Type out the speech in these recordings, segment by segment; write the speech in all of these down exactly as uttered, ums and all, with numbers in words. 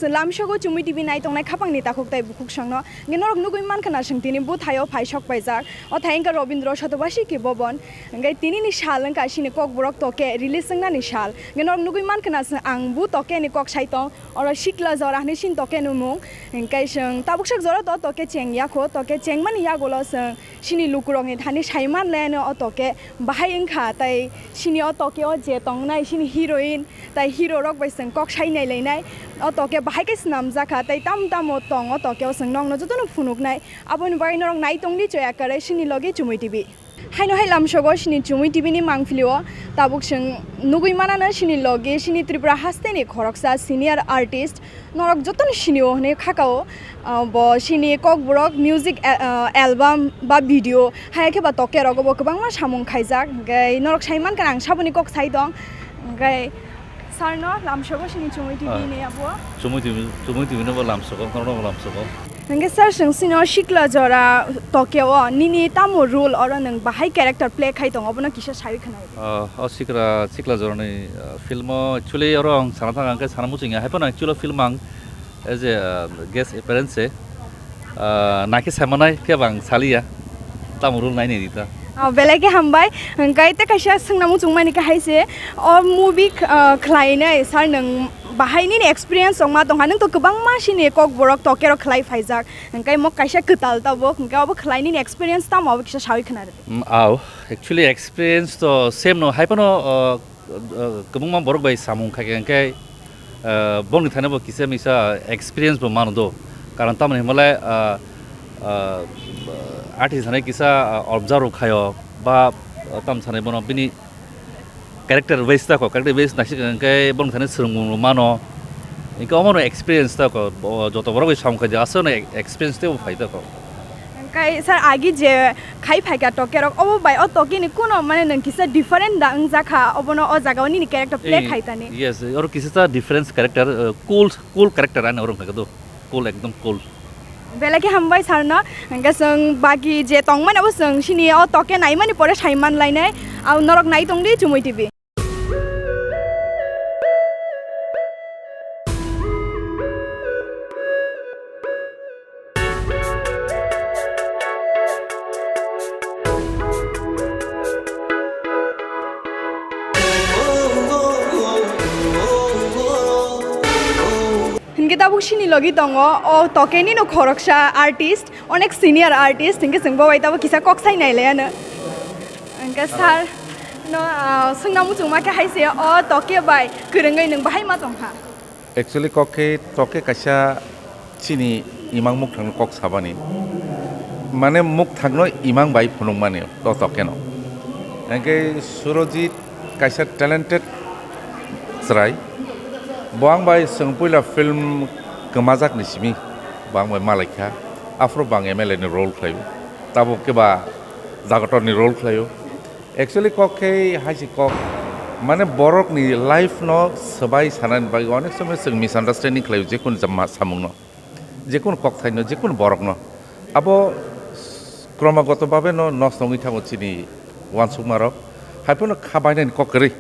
Lamsogo Chumui T V nai tongnai khapangni takhuk tai bukhuk songno. Hwnkhe norok nugui mankha na chwng tini buthaio phai sok paijak. O thai wngkha Robindro Shatobashi ki Bobon. Hwnkhe tinini sal wngkha chini Kokborok Toke release wngnani sal. Hwnkhe norok nugui mankha na chwng ang bu Toke ni kok sai tong. Oro Sikla Jora hinwi chini Toke ni mung. Hwnkhe chwng tabuk sak jora to Toke cheng yakho. Toke chengmani yagulo chwng chini lukurokni thani saiman leno o Toke bahai wngkha. Tai chini o Toke o je tongnai chini heroine tai hero rok bai chwng kok sai nailainai. O Toke bahai khe swnamjakha tai tam tamo tong o Toke o chwng nokno jotono phunuknai. Aboni bagwi norok nai tongdi Choya Karai chini logi Chumui T V. Haino hai lamsogo chini Chumui T V ni mangpilio tabuk chwng nugui manano chini logi chini Tripura hasteni khoroksa senior artist norok jotono sinio hinwi khakao. Ah, bo chini Kokborok music a-, ah, album ba video hai khe ba Toke rogo bo kwbangma samung khaijak. Hwnkhe norok sai mankha ang saboni kok sai tong. Hwnkhe sarno lamsogo chini Chumui T V Ah. ni abo. Chumui T V, Chumui T V no bo lamsogo, norokno bo lamsogo. Hwnkhe sir, chwng chini o Sikla Jora Toke o nini tamo role oro nwng bahai character play khai tongo, obono kisa sawi khna. Ah, o Sikla, Sikla Jorani, ah, film o actually oro ang sana thang, ang khe sana muchung ya. Hai phano actually o film ang as a, ah, guest appearance se, ah, naikhe saimanai khe bang saliya. Tamo role nai nai di ta. Oh, belai khe hambai. Hwnkhe tei kaisa swngna muchung mani khe hai se, o movie, ah, khlainai sir nwng bahai nini experience rok ma tongkha? Nwng to kwbangma sini Kokborok Toke rok khlai phaijak. Hwnkhe mo kaisa kwtal tabuk. Hwnkhe obo khlai nini experience tamo obo kisa sawi khna rwdi. Mm, aw, actually experience to same no, hai phano, uh, uh, kwbangma borok bai samung khai khe, hwnkhe, uh, bongni thani bo kisa misa experience bo mano do. Karon tamoni hwnba le, uh, uh, artist hani kisa, uh, observe khaio ba, uh, tam sanai bono bini character wise ta ko, character wise naisik hwnkhe bongni thani swrwngmung mano. Hwnkhe omono experience ta ko, bo joto borok bai samung khai di aswkno experience teibo phai ta ko. Hwnkhe sir, agi je khai phaikha Toke rok, obo bai o Toke ni kuno mane nwng kisa different da wngjakha, obono o jaga o nini character play Eh, khai tani? Yes, oro kisa ta difference character, uh, cool, cool character ani oro wngkha do, cool, ekdom cool. Belai khe hambai sir no, hwnkhe chwng baki je tongmani abo chwng sini o Toke naimani pore sai man lainai, au norok nai tongdi Chumui T V. Hwnkhe tabuk sini logi tongo o Toke nino khoroksa artist, onek senior artist, hwnkhe chwng bo bai tabuk kisa kok sai nai le ano. Hwnkhe sir no, ah, swngna muchungma khe hai se o Toke bai kwrwngwi nwng bahai ma tongkha? Actually, kok khe Toke kaisa chini imang mukthangno kok sabani. Mane mukthangno imang bai phunukmani o Toke no. Hwnkhe Surojit kaisa talented chwrai. Bo ang bai chwng puila film kwmajakni simi bo ang bai malaikha. Aphuru bo ang M L A ni role khlaio. Tabuk khe ba Jagatorni role khlaio. Actually, kok khe hai se kok, mane borokni life no swbai sanani bagwi onek somoi chwng misunderstanding khlaio, jekunu jama samungno, jekunu kokthaino, jekunu borokno. Abo kromogoto babe no nosto wngwi thango chini uansukmarok. Hai phano kha bainani kok kwrwi.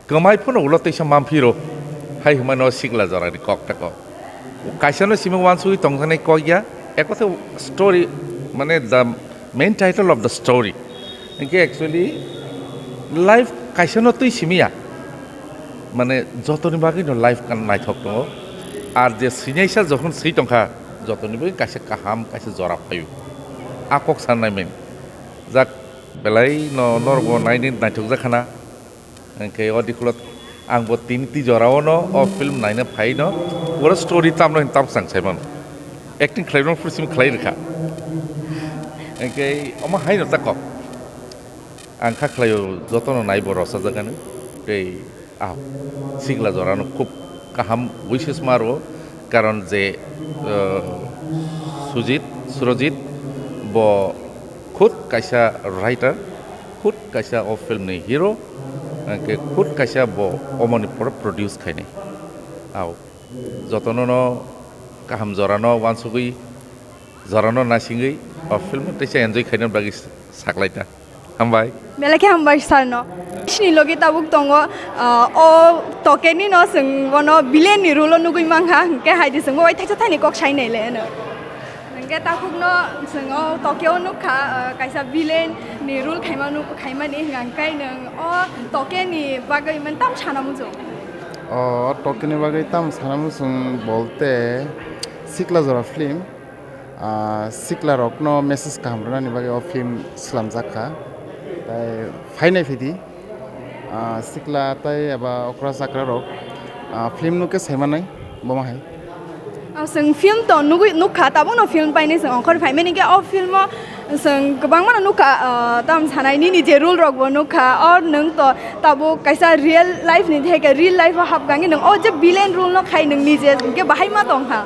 Kwmai phano ulo teisa manphiro, hai hwnmano Sikla Jorani kok ta kok. Kaisano simi uansugwi tongjaknai kok ya, ekothe story, mane the main title of the story. Hwnkhe actually life kaisano twi simi ya, mane jotoni bagwino life kan naithok tongo. Ar je swinaisa jokhon swi tongkha, jotoni bagwi kaisa kaham, kaisa jora phaio. A kok sanai men. Jak belai no norokbo naini naithokjak khana. Hwnkhe o dikhulot ang bo tini twi jora o no o film naina phai no, oro story tamno hin tabuk chang sai mano. Acting khlai mano phuru simi khlai rwkha. Hwnkhe omo hai no ta kok. Ang kha khlaio jotono nai bo rosajak ano. Tei ah, Sikla Jora no khub kaham wishes ma rwo. Karon je, uh, Sujit, Surojit bo khud kaisa writer, khud kaisa o film ni hero, hwnkhe khud kaisa bo omoni pro-, produce khainai. Au, jotono no kaham jora no uansugwi, jora no naisingwi o film no teisa enjoy khaina bagwi saklai ta. Hambai. Belai khe hambai sir no. Sini logi tabuk tongo, ah, o Toke ni no chwng bono villain ni role o nugui mankha, hwnkhe hai di chwngbo bai thaisa thani kok sai nai le no. Hwnkhe takhuk no chwng o Toke o nukha, ah, kaisa villain ni role khaima nuk-, khaimani hwnkhe nwng o Toke ni bagwi man tam sana muchung. O Toke ni bagwi tam sana muchung bolte Sikla Jora film. Ah, siklarokno message kaham rwnani bagwi o film slamjak kha. Tai phainai phidi, ah, sikla tai eba okra chakrarok, ah, film nukhe saimanai bomo hai. Ah, chwng film to nugui, nukha, tabukno film painai chwng ongkhor phaimani khe o filmo chwng kwbangmano nukha, ah, tam sanai nini je role rokbo nukha, o nwng to tabuk kaisa real life ni theke real life o hapkha, nwng o je villain role no khai nwng nije, hwnkhe bahai ma tongkha.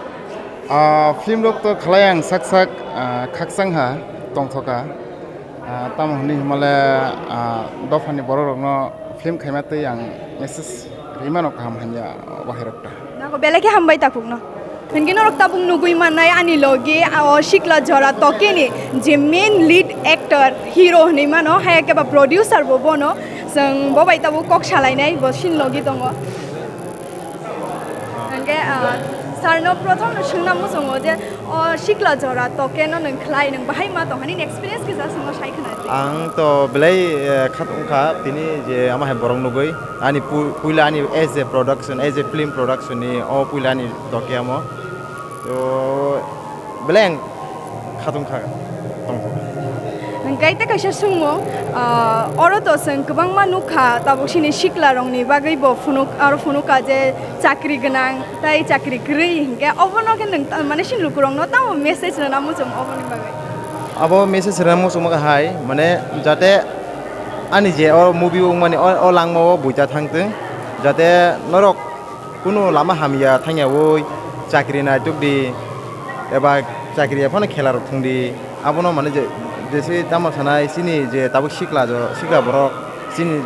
Ah, film rok to khlai ang sak sak, ah, khakchang ha tongthoka. Ah, tamo hwnwi himale, ah, dophani borok rokno film khaima twi ang message rwimano kaham hamya o bahai rok ta. Nako belai khe hambai takhukno. Hwnkhe norok tabuk nugui mannai ani logi, ah, o Sikla Jora Tokeni je main lead actor, hero hwnwi mano, hai khe ba producer bo bono. Chwng bo bai tabuk kok salainai, bo sini logi tongo. Hwnkhe, ah, sir no prothom no swngna muchungo je, o Sikla Jora Toke no nwng khlai, nwng bahai ma tong, hani experience kisa swngno sai khna di. Ang to belai, eh, khat wngkha tini je ama hai borok nugui. Ani pu-, puila ani as a production, as a film production ni o puila ani Toke amo. To belai ang khatungkha tongkha. Hwnkhe tei kaisa swngmung, ah, oro to chwng kwbangma nukha, tabuk sini siklarokni bagwi bo phunuk, aro phunukha je chakri gwnang tei chakri kwrwi, hwnkhe obono khe nwng ta-, mane sini lukurokno tamo message rwna muchung oboni bagwi? Abo message rwna muchungma khe hai, mane jate ani je o movie wngmani o, o langmao buita thangtwng, jate norok kunu lama hamya thangyaui chakri naituk di, eba chakri ya phano khela rok thung di. Abono mane je, jese tamo sanai chini je tabuk sikla jo, sikla borok chini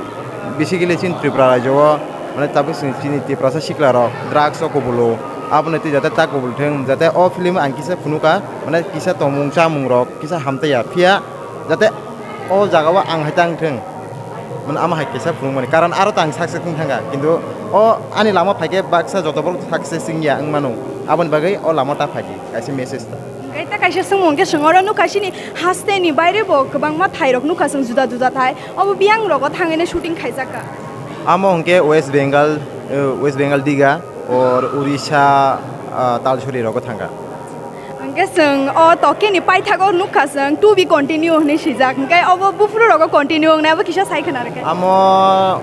basically chini Tripura rajyo o mane tabuk chini, chini Tiprasa sikla rok drugs o kubulo. Abono twi jate ta kubul thung, jate o film ang kisa phunukha, mane kisa tongmung chamung rok kisa hamtaiya phiya, jate o jaga o ang hai ta wng thung. Mane ama hai kisa phunukmani karon aro tang success wng thangkha, kintu o ani lama phaikhe baksa joto borok success wngya wng mano, aboni bagwi o lama ta phaidi kaisa message ta. Hwnkhe ta kaisa swngmung khe swng oro nukha, chini haste ni baire bo kwbangma thai rok nukha chwng juda juda thai, obo biyang rogo thangwi shooting khaijak kha. Amo hwnkhe West Bengal, eh, West Bengal Diga or Odisha, ah, Talsuri rogo thangkha. Hwnkhe chwng o Tokeni paithago nukha chwng to be continue hwnwi swijak, hwnkhe obo buphuru rogo continue wngnai abo kisa sai khna rwkhe. Amo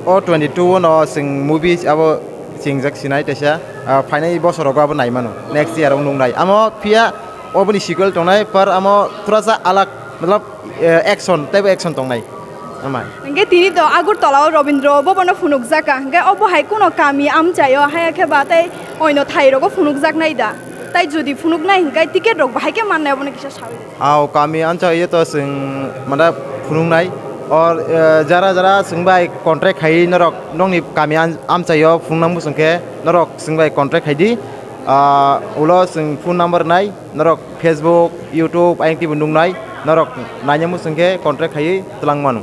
o twenty two no chwng movies abo chingjak sinai teisa, ah, phainai bosorogo abo naimano, next year o nuknai. Amo phiya oboni sequel tongnai, par amo thorasa alag, matlab, eh, action, teibo action tongnai. Amai. Hwnkhe tini to Agartala o Rabindra Bhavan o phunukjak kha, hwnkhe obo hai kuno kami amchai o haya khe ba tei oino thai rogo phunukjaknai da? Tai jodi phunuknai hwnkhe ticket rok bahai khe mannai, abono kisa saui. Ao kami amchai o to chwng mada phunuknai. Or, eh, jara jara chwng bai contract khai norok nokni kami am-, amchai o phunukna muchung khe norok chwng bai contract khai di. Ah, ulo chwng phone number nai. Norok Facebook, YouTube, ayang twibo nuknai, norok naina muchung khe contract khaiwi twlang mano.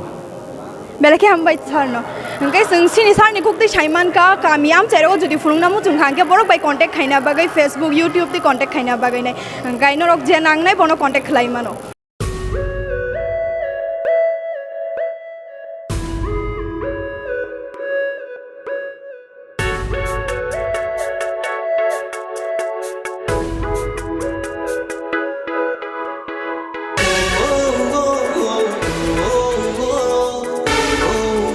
Belai khe hambai sir no. Hwnkhe chwng chini sir ni kuk twi sai mankha, kami amchai rogo jodi phunukna muchung kha, hwnkhe borok bai contact khaina bagwi Facebook, YouTube twi contact khaina bagwi nai. Hwnkhe norok je nangnai bono contact khlai mano.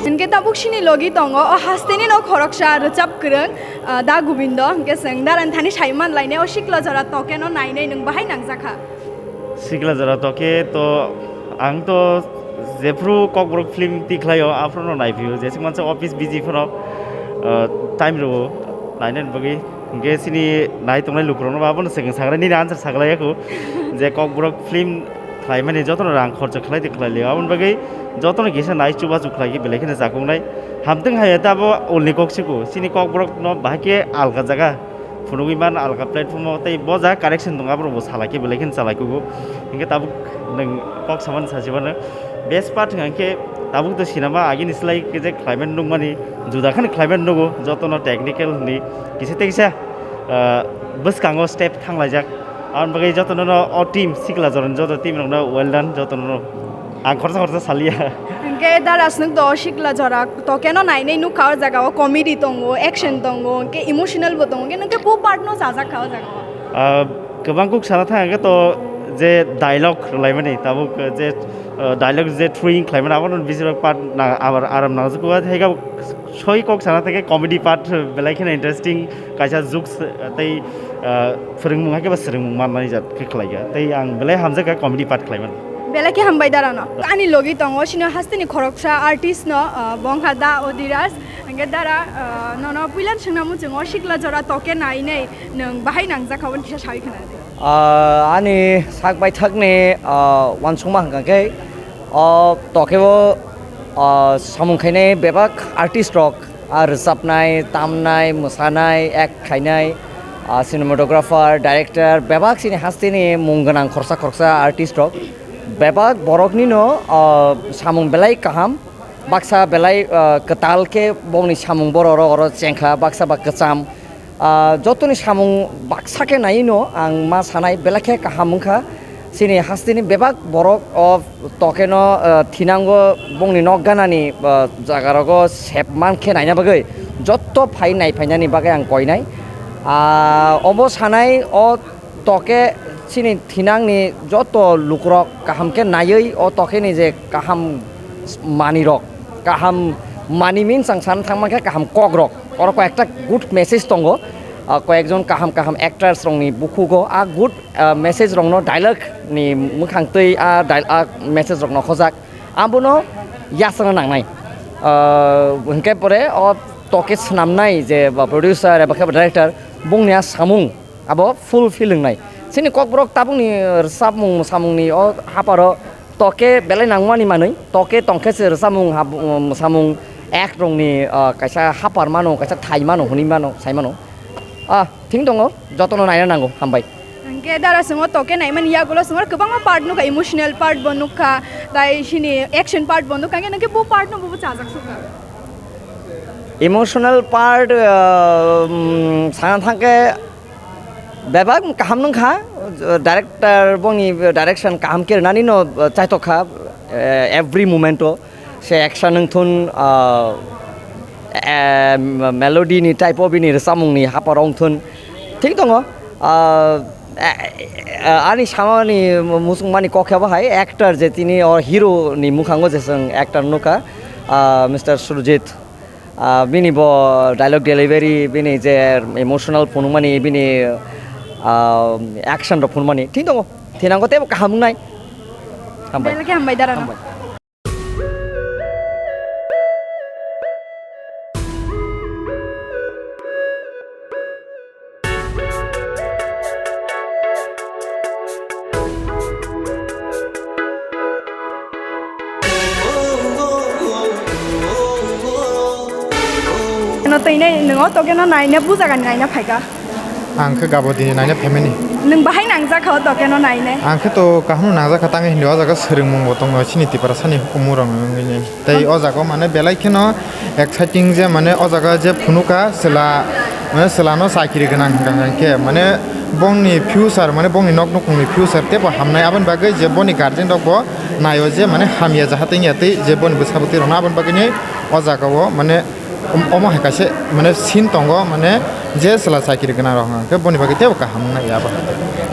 Hwnkhe tabuk sini logi tongo o hasteni no khoroksa rwchap kwrwng, ah, Da Gobindo. Hwnkhe chwng darani thani sai man lainai o sikla jora Toke no nainai nwng bahai nangjakha. Sikla jora Toke to ang to jephru Kokborok film tikhlaio, aphuru no naiphio, jeswk mansa office busy phano, ah, time rwo nainani bagwi. Hwnkhe chini nai tongnai lukurokno bo abono swkang sagra, nini answer saglaiya kho je Kokborok film khlaimani jotono rang khorcha khlai de khlai lio, aboni bagwi jotono kisa nai chubachu khlai khe belai kheno chakuknai. Hamtwng hai ta abo ulni kok siko, chini Kokborokno bahai khe alga jaga phunugwi man alga platform o, tei bo jaga correction tongo, aborok bo salai khe belai kheno chalai kugo. Hwnkhe tabuk nwng kok samani sachibano. Best part hwnkha khe tabuk to sinama agini slai khe je climate nukmani juda khani climate nugo, jotono technical hwnwi kisa tei kisa, ah, bwskango step thanglaijak. Aboni bagwi jotono no o team Sikla Jorani joto team rokno well done, jotono no ang khorsa khorsa saliya. Hwnkhe Dara, nwng do Sikla Jora tokeno nainai nukha, o jaga o comedy tongo, action tongo, hwnkhe emotional bo tongo, hwnkhe nwng khe bo part no chajak kha o jaga o? Ah, kwbang kuk sana thang hwnkhe to je dialogue rwlaimani tabuk je, ah, dialogue je throwing khlaimani abono besibak part na abar aram nangjakgo, hai khe soi kok sana thang khe comedy part belai kheno interesting kaisa jokes tei, ah, phwrwngmung hai khe ba swrwngmung manmani jat khe khlai kha tei ang belai hamjak kha comedy part khlaimani. Belai khe hambai Dara no. Ani logi tongo sino hasteni khoroksa artist no, ah, bongkha Da Odiraj. Hwnkhe Dara, ah, nono puila swngna muchungo Sikla Jora toke nainai nwng bahai nangjak kha, oboni kisa sawi khna di. Ah, ani sak baithakni, ah, uansukma hwnkha khe, o tokebo, ah, samung khainai bebak artist rok, ah, rwchapnai, tamnai, mwsanai, act khainai, ah, cinematographer, director, bebak chini hasteni mung gwnang khorsa khorsa artist rok. Bebak boroknino, ah, samung belai kaham, baksa belai, ah, kwtal khe bongni samung borok rok oro chengkha, baksa ba kwcham. Ah, jotoni samung baksa khe naino ang ma sanai belai khe kaham wngkha. Chini hasteni bebak borok o tokeno, ah, thinango bongni nok ganani, ah, jaga rogo sep man khe naina bagwi jotto phai nai phainani bagwi ang koinai. Ah, obo sanai o toke chini thinangni joto lukurok kaham khe naiwi o tokeni je kaham manwirok, kaham manwi means ang sana thangma khe kaham kokrok. Oro koi ekta good message tongo, ah, koyekjon kaham kaham actors rokni bukhugo a good, ah, message rokno dialogue ni mwkhang twi a dial-, a message rokno khojak. Abono yasana nangnai. Ah, hwnkhe pore o toke swnamnai je ba producer eba khe ba director bongni a samung abo fulfill wngnai. Chini kokborok tabukni rwchapmung mwsamungni o haparo toke belai nangmani manwi, toke tongkhe se rwchapmung hap-, mwsamung act rokni, ah, kaisa hapar mano, kaisa thai mano, hwnwi mano, sai mano. Ah, thing tongo, jotono naina nango, hambai. Hwnkhe Dara, chwng o toke naimani yagulo chwng oro kwbangma part nukha, emotional part bo nukha, tai chini action part bo nukha, hwnkhe nwng khe bo part no bo chajak sukha? Emotional part, ah, um, sana thangkhe bebak kaham nungkha, director bongni direction kaham khe rwnani no chaitok kha, eh, every moment o se action wngthun, ah, eh, melody ni type o bini rwchapmung ni haparo wngthun thik tongo. Ah, eh, eh, ani samani musungmani kok khe bo hai actor je tini o hero ni mukhango je chwng actor nukha, ah, Mister Surjit. Ah, bini bo dialogue delivery, bini je emotional phunukmani, bini, ah, action rok phunukmani thik tongo, thinango teibo kaham wngnai. Hambai. Belai khe hambai Dara no. Hambai. No twi nai, nwng o tokeno naina, bu jagani naina phaikha? Ang khe Gabodini naina phaimani. Nwng bahai nangjak kha o tokeno naina? Ang khe to kaham nangjakha, tangwi hindi o jaga swrwngmung bo tongo chini Tiprasani hukumu rok wngwi. Tei o jaga o mane belai kheno exciting je, mane o jaga je phunukha chwla, mane chwla no chakiri gwnang hwnkha hwnkhe mane bongni future, mane bongni nok nukhungni future teibo hamnai, aboni bagwi je boni guardian rok bo naio je mane hamya jaha tei ya tei je boni bwsa bwtwi rok no, aboni bagwi ni o jaga o mane Om-, omo hai kaisa mane scene tongo, mane je chwla chakiri gwnang rok hwnkha khe boni bagwi teibo kaham wngnai abo.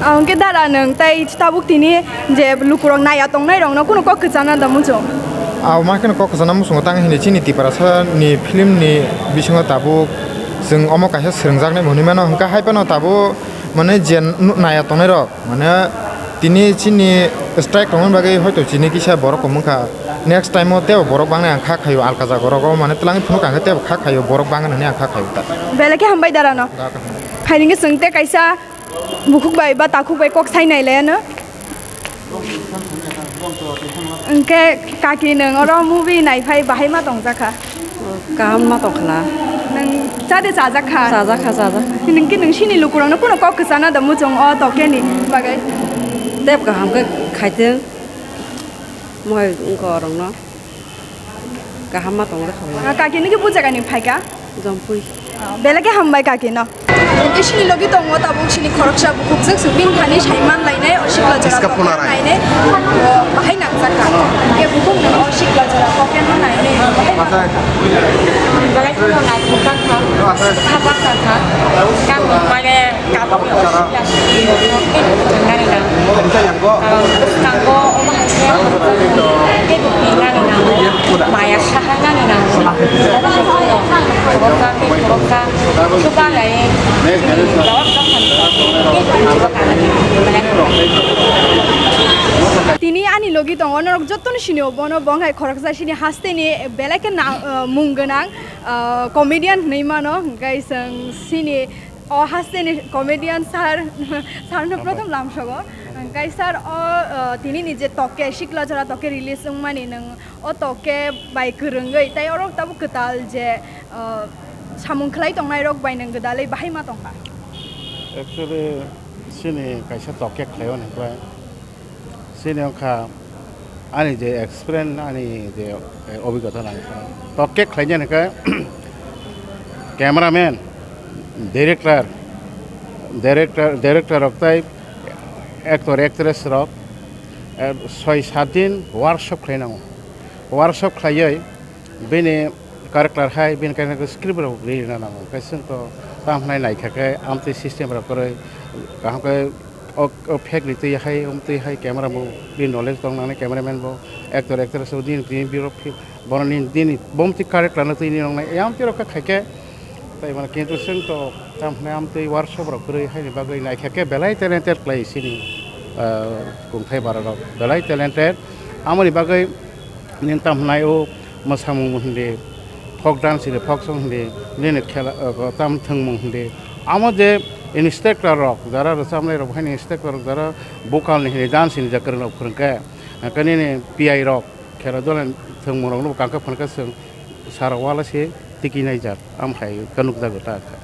Ah, hwnkhe Dara, nwng tei tabuk tini je lukurok naiya tongnai rokno kunu kok kwchana da muchung? Ah, ma kheno kok kwchana muchungo, tang hini chini Tiprasa ni film ni bisingo tabuk chwng omo kaisa swrwngjaknai bo hwnwi mano, hwnkha hai phano tabuk mane je nu-, naiya tongnai rok. Mane tini chini strike tongmani bagwi hoito chini kisa borok kom wngkha. Next time o teibo borok bangnai ang kha khaio, alka jaga rogo mane twlangwi phunuk ang khe teibo kha khaio, borok bangani hwnwi ang kha khaio ta. Belai khe hambai Dara no. Da kaham. Phaini hwnkhe chwng tei kaisa bukhuk bai ba takhuk bai kok sai nai le ano. Hwnkhe kaki nwng oro movie nai phai bahai ma tongjakha? Kaham ma tongkhna. Nwng cha de chajak kha? Chajak kha, chajak. Nwng khe nwng sini lukurokno kunu kok kwchana da muchung o tokeni bagwi? Tep kaham khe khaitwng. Mohai wngkha orokno. Kaham ma tong rwkha. Ah, kaki nokhe bo jaga ni phaikha? Jompui. Ah, belai khe hambai kaki no. Hwnkhe chini logi tongo tabuk chini khoroksa bukhukjak se bini thani saiman lainai o sikla jora Iska token phunara. Nainai. O bahai nangjakha. Hwnkhe bukhuk no o sikla jora token no nainai. Belai kheno naithok kha. Kha baksa kha. Kang mane Bwskango omo hai khe teibo pinani nango, maya saharnani nango. Omo hai kheno khoroksa tei khoroksa chubalai chini dol dophani teibo kanani belai kheno. Tini ani logi tongo, norok jotono sinio bono, bo wngkha khoroksa chini hasteni belai khe na-, ah, mung gwnang, ah, comedian hinwi mano, hwnkhe chwng chini O hasteni comedian sir, sir no prothom lamsogo. Hwnkhe sir o, uh, tini ni je toke, sikla jora toke release wngmani nwng o toke bai kwrwngwi, tei oro tabuk kwtal je, uh, samung khlai tongnai rok bai nwng gwdalwi bahai ma tongkha. Actually, chini kaisa toke khlai o hwnkhe Chini wngkha ani je experience, ani je, eh, obigota nang kha. Tokke khlainani khe cameraman, director, director, director rok tei actor, actress rok, eh, soi sat din workshop khlai nango. Workshop khlaiwi bini character hai, bini character script rok ri rwna nango. Khe chwng to tamo hwnwi naikha khe amtwi system rok kwrwi kaham khe o, o fake ni twi hai, amtwi hai camera bo bini knowledge tong nangnai, cameraman bo, actor, actress bo nini twi biro phi-, bono nini, nini bomtwi character no twi nini nongnai. Amtwi rok kha khai khe tai mane kintu chwng to tamo hwnwi amtwi workshop rok kwrwi haini bagwi naikha khe belai talented khlai chini, ah, kungthai bara rok belai talented. Amoni bagwi Nini tam hwnai o mwsamung hindi, folk dance hindi, folk song hindi, nini khela, uh, tam thwngmung hindi. Amo je instructor rok, jara rwchapnai rok, haini instructor rok, jara vocal ni hindi, dance hindi, ja kwrwng rok phwrwng khe, hwnkhe nini P I rok, khela dola ni thwngmung rok no bo kang khe phwrwng khe chwng sara wala se tiki nai jak, am hai khe nukjago ta kha.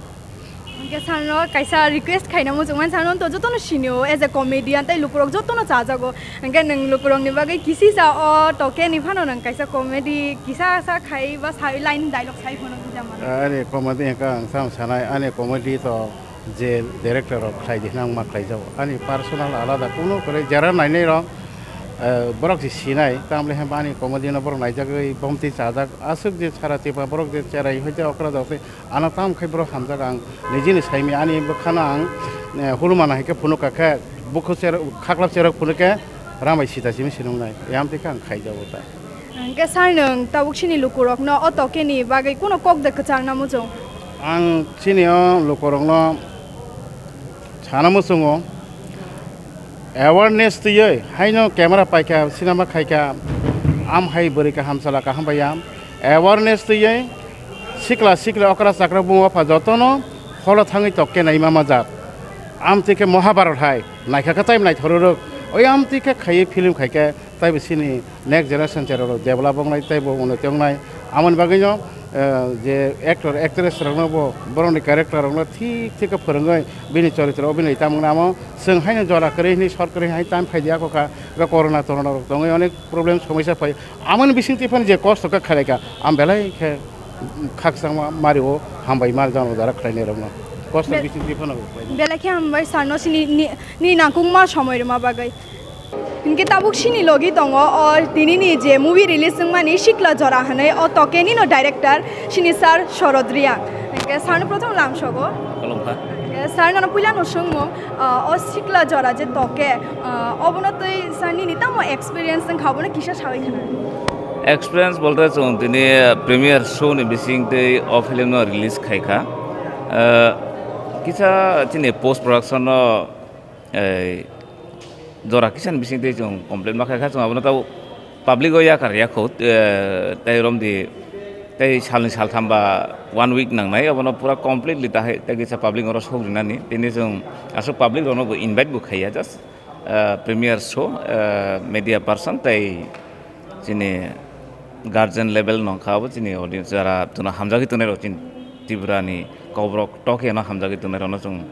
Hwnkhe sano kaisa request khaina muchungmani, sano to jotono sinio as a comedian tei lukurok jotono chajago. Hwnkhe nwng lukurokni bagwi kisisa o tokeni phano nwng kaisa comedy kisa sa khai ba sai line dialogue sai phano bujamano. Ani comedy hwnkhe ang sam sanai, ani comedy to je director rok khlai di hwnna wngma khlai jago. Ani personal alada kuno kwrwi jera nainai rok, eh, borok se sinai, tamle hwnba ani comedy no borok naijagwi bomti chajak. Aswk je sara tipa borok je cherai hoite okra jok tei Ano tamo khe borok hamjak ang nijini saimi ani bwkhano ang, eh, hulumana hai khe phunukha khe bukhuk cher-, khaklap cherok phunuk khe rambai sita simi sinungnai. Yam twi khe ang khaijago ta. Hwnkhe sir nwng tabuk chini lukurokno o tokeni bagwi kuno kok de kwcharna muchung? Ang chini o lukurokno sana muchungo awareness twiwi haino camera paikha, cinema khaikha, am hai bwrwi kaham chwla kaham bai ya. Awareness twiwi sikla sikla okra chakra buma pha jotono holo thangwi tok khe naima majak. Amtwi khe Mahabharat hai naikha khe taibo naithok rwrwk. Oi amtwi khe khaiwi film khaikhe taibo chini next generation cherok rok develop wngnai taibo unnoti wngnai. Amoni bagwino, eh, je actor actress rokno bo borokni character rokno thik thik khe phwrwngwi bini choritro obhinoi tamo wngnai amo chwng haino jora kwrwi hwnwi short kwrwi hai time phai di ako kha, eko corona torona rok tongwi onek problem somosya phai. Amoni bisingtwi phano je kosto khe khlaikha, ang belai khe khakchangma mario hambai ma jano jara khlainai rokno. Kosto Be-, bisingtwi phano khlainai. Belai khe hambai sir no sini ni, ni nangkukma somoi rwma bagwi. Hinkhe tabuk sini logi tongo o tinini je movie release wngmani Sikla Jora hwnwi o tokeni no director sini sir Sharad Reang. Hinkhe sir no prothom lamsogo. Khulumkha. Hinkhe sir no puila no swngmung, ah, o Sikla Jora je toke, ah, obono twi sa nini tamo experience wngkha, obono kisa sawi khna. Experience bolte chwng tini premiere show ni bising twi o film no release khai kha. Ah, kisa chini post production no, eh, jora kisa ni bising twi chwng complete ma khai kha, chwng abono tei public o yakar ya kho, eh, tei romdi tei salni saltham ba one week nangnai, abono pura completely tahai tei kisa public oro sok rinani, tini chwng aswk public rokno bo invite bo khaiya, just, eh, premiere show, eh, media person tei chini guardian level nong kha, abo chini audience jara tuna hamjagwi tongnai rok chini Tripura ni Kokborok toke no hamjagwi tongnai rokno chwng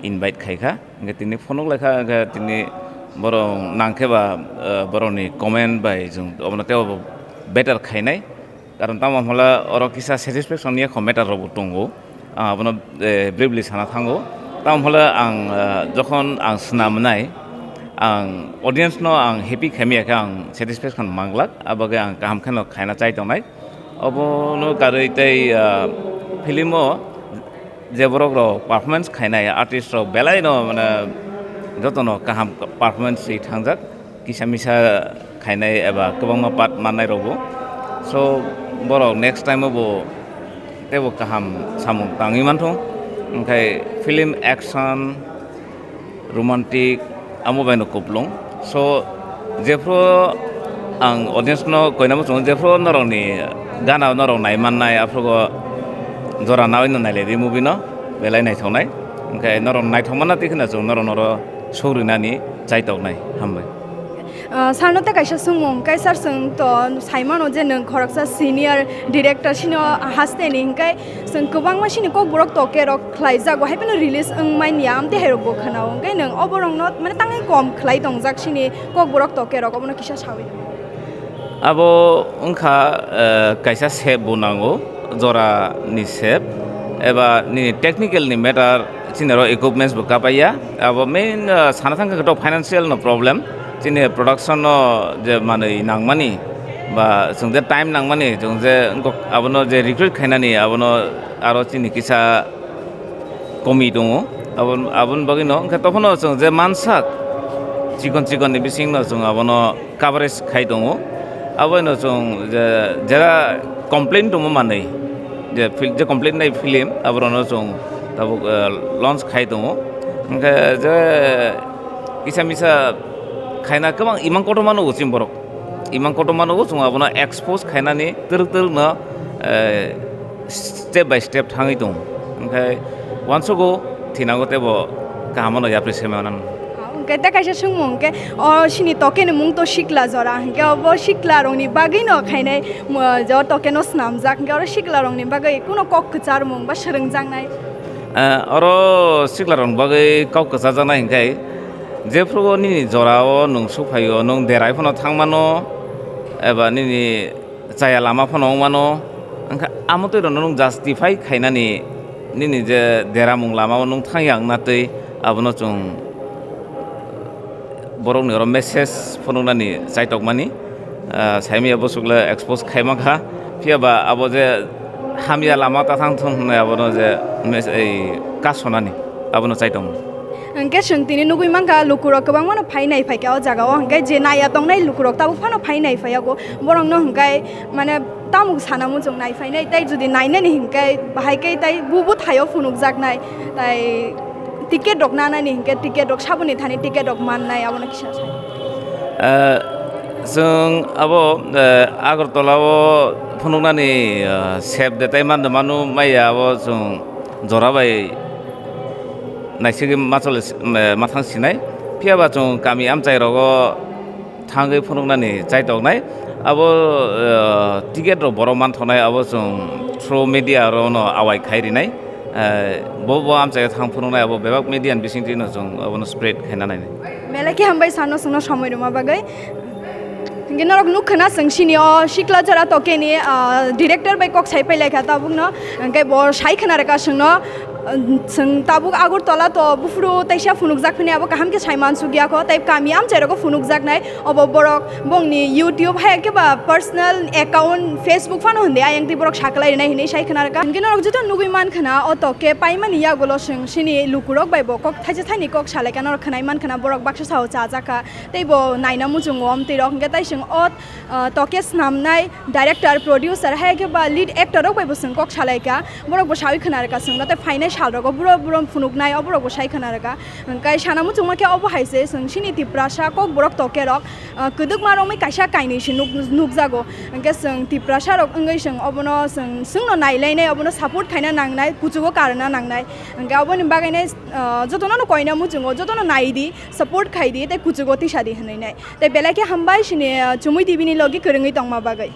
invite khai kha. Hingke tini phunuk lai kha, hingke tini Borok nangkhe ba, eh, borokni comment bai chwng obono teibo better khainai. Karon tamo hwnle oro kisa satisfaction ni ekho matter rokbo tongo. Ang abono, eh, briefly sana thango. Tamo hwnle ang, eh, jokhon ang swnamnai, ang audience no ang happy khaimaya khe ang satisfaction manglak. Abagwi ang kaham kheno khaina chai tongnai. Obono karwi tei, ah, film o je borok rok performance khainai artist rok belai no mane joto no kaham performance ri thangjak, kisa misa khainai eba kwbangma part mannai rok bo. So borok next time o bo teibo kaham samung tangwi manthung. Hwnkhe film action, romantic, amo bai no kuplung. So, jephru ang audience no koina muchungo, jephru norokni gana norok nai mannai, aphrugo jora nawi no nailai di movie no, belai naithoknai. Hwnkhe norok naithok manna twi kheno chwng norok noro sogrinani chaitoknai. Hambai. Ah, sir no tei kaisa swngmung, hwnkhe sir, chwng to sai mano je nwng khoroksa senior director sino hasteni, hwnkhe chwng kwbangma sini kokborok toke rok khlai jago, hai phano release wng manya, amtwi hai rok bo khwnao, hwnkhe nwng oborok no mane tangwi kom khlai tongjak sini kokborok toke rok, obono kisa sawi. Abo wngkha, eh, kaisa sep bo nango, jora ni sep, eba nini technical ni matter, chini oro equipments bo kapaiya. Abo main, eh, sana thangkha to financial no problem. Chini production no je manwi nangmani, ba chwng je time nangmani, chwng je wngkok abono je recruit khainani, abono aro chini kisa komi tongo. Abon-, aboni bagwi no, hwnkhe tokhono chwng je mansak chikon chikon ni bising no chwng abono coverage khai tongo. Abono chwng je, jera complain tongma manwi, je fil-, je complain nai film, aborokno chwng tabuk, eh, launch khai tongo. Hwnkhe je kisa misa khaina kwbang imang kotorma nugo chini borok. Imang kotorma nugo, chwng abono expose khainani twrwk twrwk no, eh, step by step thangwi tongo. Hwnkhe uansugo thinango teibo kaham no yapri se manang. Hwnkhe tei kaisa swngmung hwnkhe, o sini toke ni mung to sikla jora, hwnkhe obo sikla rokni bagwi no khainai, mo-, je o toke no swnamjak, hwnkhe oro sikla rokni bagwi kuno kok kwcharmung ba swrwngjaknai? Eh, oro sikla rokni bagwi kok kwcharjaknai hwnkhe, jephru nini jora o nwng sukphaio, nwng derai phano thangmano, eba nini chaya lama phano wngmano, wngkha amotwi rokno nwng justify khainani nini je deramung lama o nwng thangya wngna twi abono chwng borokni oro message phunuknani chaitokmani, ah, saimaya bwswkle expose khaima kha, phiya ba abo je hamya lama ta thang thung hwnwi abono je mes-, ei kasonani abono chaitongo. Hwnkhe chwng tini nugwi mankha, lukurok kwbangmano phai nai phaikha o jagao, hwnkhe je naiya tongnai lukurok tabuk phano phai nai phaiyago, borokno hwnkhe mane tamo sana muchung nai phainai, tei jodi nainani hwnkhe bahai khe tei bu bwthaio phunukjaknai, tei ticket rok nanani hwnkhe ticket rok saboni thani ticket rok mannai, abono kisa sai. Eh, chwng abo, eh, Agartala o phunuknani, eh, sep de tei mando manu maya abo chwng jora bai naisingwi machole si-, eh, mathang sinai. Phiya ba chwng kami amchai rogo thangwi phunuknani chaitoknai. Abo, eh, ticket rok borok manthoknai, abo chwng through media rokno awai khai rinai. Eh, bo, bo amchaio thang phunuknai, abo bebak media ni bisingtwi no chwng abono spread khaina nainai. Belai khe hambai sano chwngno somoi rwma bagwi. Hwnkhe norok nukha na chwng sini o sikla jora tokeni, ah, director bai kok sai pai laikha tabukno. Hwnkhe bo sai khna rwkha chwngno, ah, chwng tabuk Agartala to buphuru teisa phunukjak hwnwi abo kaham khe sai mansukya kho. Tei kami amchai rogo phunukjaknai obo borok bongni YouTube hai khe ba personal account Facebook phano hwndwi ayang twi borok saklai rwnai hwnwi sai khna rwkha. Hwnkhe norok joto nugwi mankha na o toke paimani yagulo chwng sini lukurok bai bo kok thaisa thaini kok salaikha norok khwnai mankha na borok baksa sao chajakha. Tei bo naina muchungo omtwi rok hwnkhe tei chwng o, ah, toke snamnai director, producer, hai khe ba lead actor rok bai bo chwng kok salaikha, borok bo sawi khna rwkha chwngno tei phainai sal rogo buro buro phunuknai o borok bo sai khna rwkha. Hwnkhe sana muchungma khe obo hai se chwng sini Tiprasa kokborok toke rok, ah, kwdwkma romwi kaisa kainwi se nuk-, nukjago. Hwnkhe chwng Tiprasa rok wngwi chwng obono chwng, chwngno nailainai, obono support khaina nangnai, kuchugo karna nangnai. Hwnkhe oboni bagwi nai, ah, jotono no koina muchungo, jotono nai di, support khai di tei kuchugo tisa di hwnwi nai. Tei belai khe hambai sini, ah, Chumui T V ni logi kwrwngwi tongma bagwi.